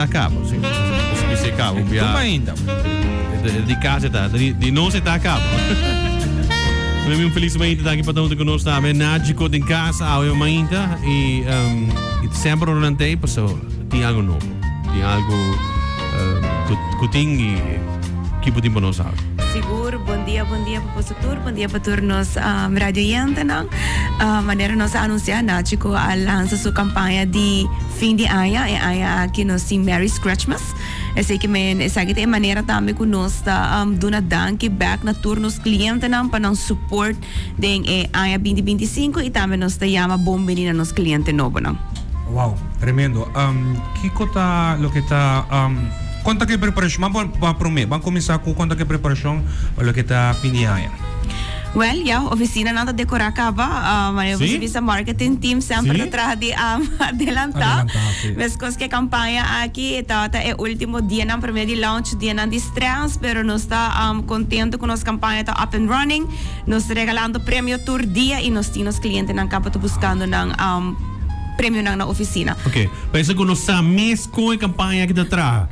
A cabo, si. Nos bisa e cabo. Bia. Tuma ainda. Di casa ta. Di nos e ta cabo. Bueno, un feliz mainta danki pa ta con nos tambe. Nagico den casa awe mainta y um, y sempre ora nan tei paso tin algo nobo. Tin algo um, ku, ku tin y kipo tin pa nos awe. Sigur, bon dia, bon dia pa boso tur, bon dia pa tur nos um, radioyentenan. Uh, manera nos a anuncia, Nachico a lansa su campaña di Fin di aña, e aña aki nos tin Merry Scratchmas. Esei ke men esaki ta e manera tambe ku nos ta duna danki bèk na tur nos klientenan pa nan support den e aña binti 25 i tambe nos ta yama bon bini na nos kliente nobonan. Wow, tremendo. Kiko ta loke ta kon ta ke preparashon? Ban pa promé, ban kuminsá ku kon ta ke preparashon pa loke ta fin di aña. Wel, ya, oficinanan ta decora caba. Manera Sí? bo bisa marketing team semper Sí? ta traha di adelanta. Adelanta, sí. Mescos cu e campaña aki, e tabata e ultimo dianan prome di launch, dianan di stress, pero nos ta contento cu nos campaña ta up and running. Nos ta regalando premio tur dia y nos tin nos clientenan caba ta buscando nan premionan na oficina. Ok, pensa cu nos sa mes con e campaña aki ta traha.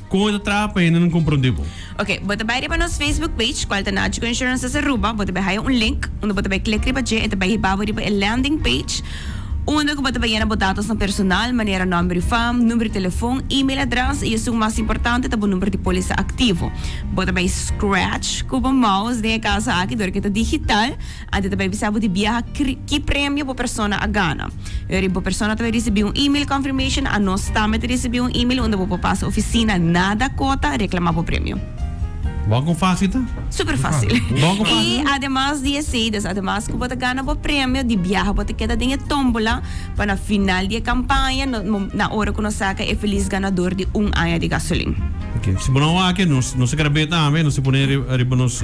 Kon e ta traha pa hende nan komprondé bo? Ok, bo ta bai riba nos Facebook page, kual ta Nagico Insurances Aruba, bo ta bai haya un link unda bo ta bai klik riba dje, e ta bai hiba bo riba e landing page unda ku bo ta bai yena bo datosnan personal manera nòmber di fam, number di telefon, email adres i esun mas importante ta bo number di polisa aktivo. Bo ta bai scratch ku bo mouse den e kaso aki dor ku e ta digital. Antes ta bai bisa bo di biaha ki premio bo persona a gana. Eri bo persona ta bai ricibi un email confirmation, anos tambe ta ricibi un email unda bo por pasa oficina na Dakota reclama bo premio. Bon con facil ta? Super facil. Bon con facil. Y ademas di esey, dus ademas cu bo ta gana bo premio di biaha bo ta keda den e tombola pa na final di e campaña na ora cu nos saca e feliz ganador di un aña di gasolin. Ok, si bo no wak nos nos ta grab'é tambe, nos ta pone riba nos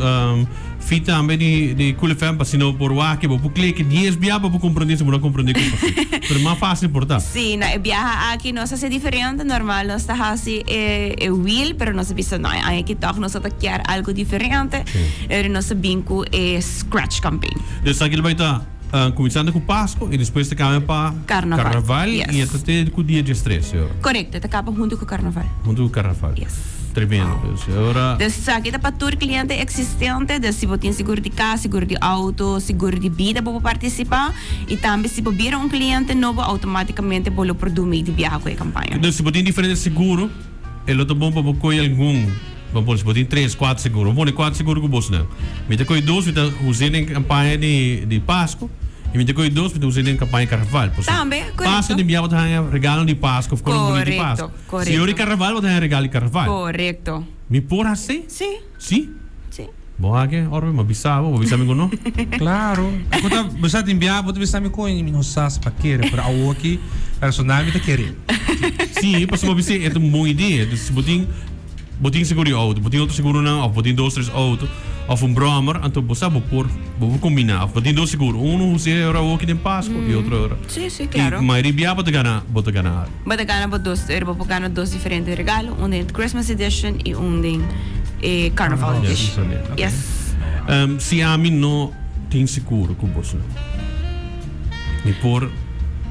Fi tambe di di Cool FM pa si no por wak bo por kliki dies bia pa bo komprendé si bo no komprendé ku pasó. Pero mas fácil por ta. Sí, na e biaha aki nos hasi diferente. Normal nos ta hasi e e wheel, pero nos a bisa no, e aña aki tòg nos a ta kier algu diferente. Sí. Eri nos a bin ku e scratch campaign. Dus esaki lo bai ta kuminsando ku Pasko i despues ta kambia pa Karnaval. Karnaval Yes. i e ta te ku dia diestres, señora. Korekto, e ta kaba huntu ku Karnaval. Huntu ku Karnaval. Yes. Tremendo. Dus ora. Dus esaki ta pa tur cliente existente, dus si bo tin seguro di cas, seguro di auto, seguro di bida bo por participa y tambe si bo bira un cliente nobo automaticamente bo lo por dumi di biaha cu e campaña. Dus si bo tin diferente seguro e lo ta bon pa bo coy algun, bo por si bo tin tres, cuatro seguro, bo pone cuatro seguro cu bosnan. Mi ta coy dos mi ta us'e den campaña di di Pasco y mi ta coy dos mi ta us'e den campaña di Carnaval. Pasobra Tambe, Pasco corecto. tin bia bo ta haña regalo di Pasco of cosnan bonito di Corecto. Pasco. Korekto. Si ora di karnaval bo ta haña regalo di karnaval. Korekto. Mi por hasi? Sí. Sí? Sí. Bo haki ora mi a bisa bo, bo bisa mi ku no? Klaro. Ku ta bo sa tin bia bo ta bisa mi ku mi no sa si pa kere, pero awoki personal mi ta kere. Sí, pasobra bo bisa e ta un bon idea. Dus si bo tin bo tin seguro di outo, bo tin otro seguronan of bo tin dos tres outo of un brommer, anto bo sa bo por bo por kombiná. Of bo tin dos seguro, uno hus'é ora awoki den Pasku i otro ora. Sí, sí, klaro. I mayoria bia bo ta gana bo ta gana algu. Bo ta gana bo dos, bo por gana dos diferente regalo, un den Christmas edition y un den e Carnival edition. Yes. Si ami no tin seguro cu boso, mi por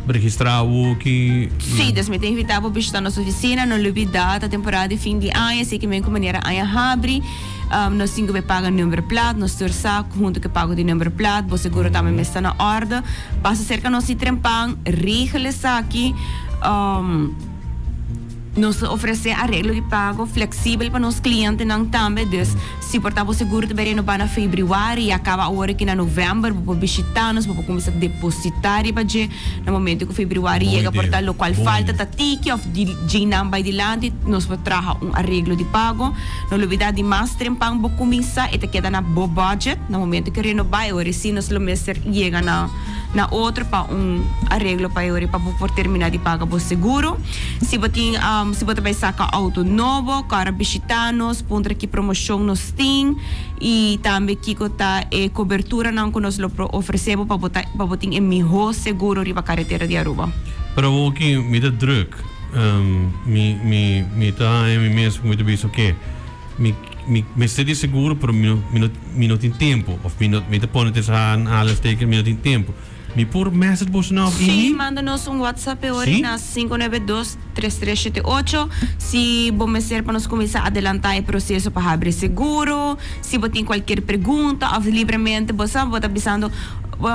registra awoki? Sí, dus mi ta invita bo bishita nos oficina, no lubida ta temporada di fin di aña, así que men cu manera aña habri, nos tin cu bay paga numberplaat, nos tur sa cu hunto cu e pago di numberplaat, bo seguro tambe mester ta na orde. Pasa serka nos di trempan, regel esaki. Nos ta ofresé areglo di pago fleksibel pa nos klientenan tambe. Dus, si por ta bo seguro ta bai renobá na febrüari i a kaba awor aki na novèmber, bo por bishitá nos, bo por kuminsá depositá riba dje. Na momento ku febrüari yega por ta lokual falta ta tiki òf di djeinan bai dilanti, nos por traha un areglo di pago. No lubidá di mas trempan bo kuminsá, e ta keda na bo budget. Na momento ku renobá e ora sí nos lo mester yega na na otro pa un areglo pa e ora pa bo por terminá di paga bo seguro. Si bo tin si bo ta bai saka outo nobo, kòrda bishitá nos, puntra ki promoshon nos tin i tambe kiko ta e koberturanan ku nos lo por ofresé bo pa bo ta pa bo tin e mihó seguro riba karetera di Aruba. Pero awoki mi ta druk. Mi mi mi ta haña mi mes ku mi ta bisa oke mi mi mester di seguro pero mi no mi no mi no tin tempu of mi no mi ta pone tussen aanhalingsteken mi no tin tempu. Mi por message boso na of Sí, email? manda nos un WhatsApp e ora Sí? na 592 3378. Si bo mester pa nos kuminsá adelantá e proseso pa habri seguro, si bo tin kualkier pregunta òf libremente bo sa bo ta bisando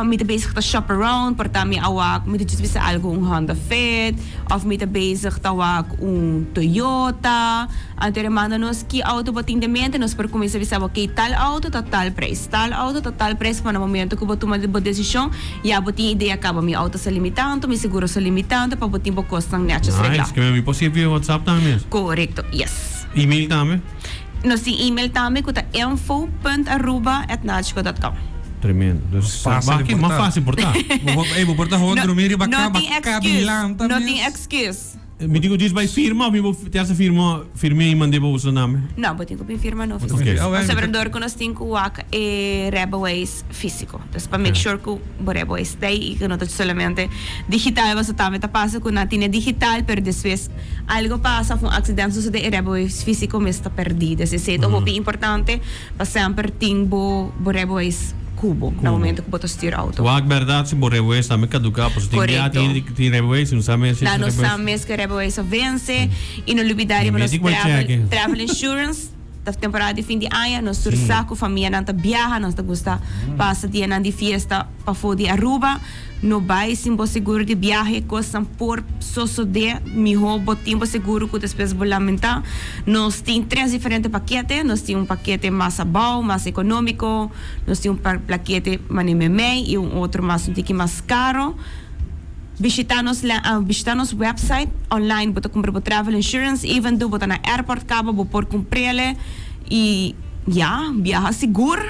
mi ta bezig ta shop around por ta mi a wak mi ta djis bisa algu un Honda Fit òf mi ta bezig ta wak un Toyota anto e manda nos ki outo bo tin den mente nos por kuminsá bisa bo oke tal outo ta tal prijs tal outo ta tal prijs pa na momento ku bo tuma bo desishon Ya bo tin idea caba mi auto sa limi tanto, mi seguro sa limi tanto pa bo tin bo cosnan netjes regla. Nice, mi por sirbi via WhatsApp tambe mes? Corecto, yes. Email tambe? Nos tin email tambe cu ta info punt aruba at nagico dot com. Tremendo. Dus Fácil wak di mas porta. fácil por ta. Bo por, ey, bo por ta gewoon No, drumi riba no cama, tin excuse, cabilanta no mes. tin excuse. Mi tin cu djis bay firma of mi bo te haci firma, firm'é y mand'é pa boso name? No, bo tin cu bin firma no Bo tin oficina. Ok. Ah, bueno, Pasobra dor cu nos tin cu wak e rijbewijs fisico. Dus pa make sure cu bo rijbewijs ta ey y cu no ta solamente digital, pasobra tambe ta pasa cu nan tine digital pero despues algo pasa of un accident sucede e rijbewijs fisico mes ta perdi. Dus esey ta hopi importante Pa semper tin bo bo rijbewijs ku bo na momento ku bo ta stuur auto. Wak bèrdat si bo rijbewijs tambe kaduká pasobra tin bia Korekto. tin hende tin rijbewijs i no sa mes si Na su no sa rijbewijs. mes ku e rijbewijs a vense i no lubidá riba Mi nos tin ku bai travel chèke. travel insurance ta temporada di fin di aña nos tur sa ku famianan ta biaha nos ta gusta pasa dianan di fiesta pafó di Aruba. No bai sin bo seguro di biahe, kosnan por sosodé, mihó bo tin bo seguro ku despues bo lamentá. Nos tin tres diferente pakete, nos tin un pakete mas abou, mas ekonómiko, nos tin un pakete manera meimei i un otro mas un tiki mas karo. Bishitá nos bishitá nos website online bo ta kumpra bo travel insurance, even though bo ta na airport kaba bo por kumpr'el i ya, biaha sigur.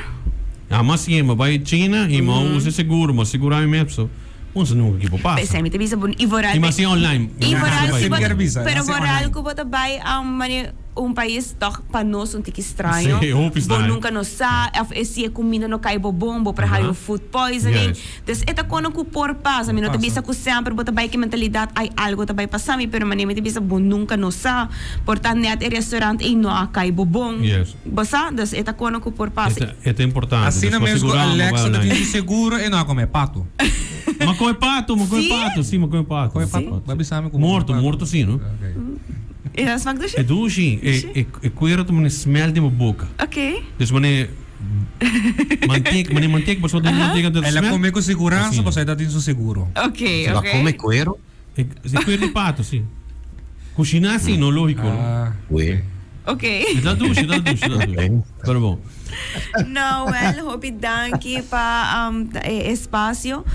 Ya mas sien bo bai China y mo usa seguro, mo segura mi mes so un sa nunca ki por pasa. Pesey mi ta bisa bo y vooral Y mas sien online. Y vooral si bo Pero pero vooral cu bo ta bai mane un pais toch pa nos un tiki straño. Si, hopi Bo straño. nunca no sa of e si e cuminda no cay bo bon bo por haya un food poisoning. Dus e ta cono cu por pasa. Mi no ta bisa cu semper bo ta bai cu e mentalidad ay algo ta bai pasa mi pero mane mi ta bisa bo nunca no sa. Por ta net e restaurant ey no a cay bo bon. Bo sa, dus e ta kono ku por pasa. E ta importante. Asina Dus mes ku sigurá bo Alexa ta bai tin online. su seguro e no a come pato. Ma come pato, ma come Sí? pato, sí, ma come pato. Come pato? Bo a bisa mi ku bo come Morto, pato. morto sí, no? Ok. E ta smak dushi? E dushi, e, Dushi? e, e kuero ta mane smell den bo boka. Ok. Dus mane mantek, mane mantek, bo sa den manteka ta El a smell? come ku siguransa Asina. pasobra e ta tin su seguro. Ok, Se ok. ba come cuero? E cuer di pato, si. Cushiná si, no lógico, no? Ah, Ue. Ok. E ta dushi, e ta dushi, e ta dushi. Ok. Pero bon. No, wel, hopi danki pa um, e espacio.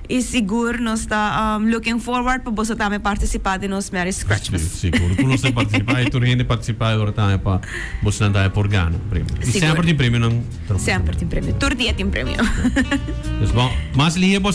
Y sigur nos ta um, looking forward pa boso tambe participa den nos Merry Scratchmas. Si, sigur. Ku nos ta participa y tur hende participa ahora tambe pa boso nan tambe por gana premio. Y Sigur. semper tin premionan. Semper tin premio. Tur dia tin premio. Dus bon, mas lihe posible.